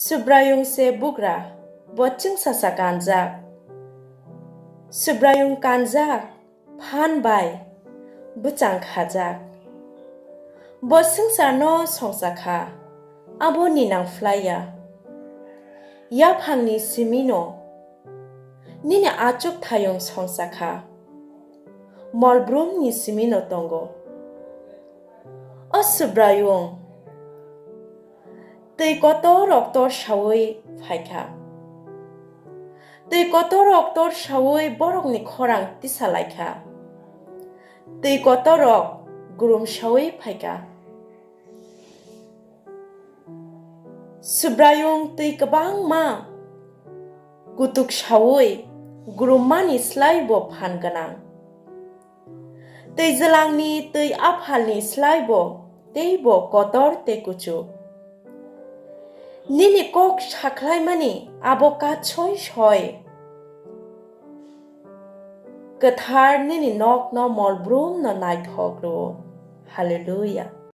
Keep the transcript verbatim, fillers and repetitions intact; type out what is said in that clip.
Subraiyung se bugra, bo chwngsasa kanjak. Subraiyung kanjak, phan bai bwchang khajak. Bo swngcharno songcha kha, abo ninang phlai ya. Yaphangni simino nini achuk thayung songcha kha, molbrumni simino tongo. O Subraiyung, twi kotorrok tor saui phai kha. Twi kotorrok tor saui borokni khorang tisa lai kha. Twi kotorrok grum saui phai kha. Subraiyung twi kwbangma kutuk saui grummani slai bo phan gwnang. Twijlangni twi aphalni slai bo teibo kotor tei kuchuk. Nini kok sakhlaimani abo katsoi soi. Kwthar nini nokno molbrumno naithok rwo. Hallelujah.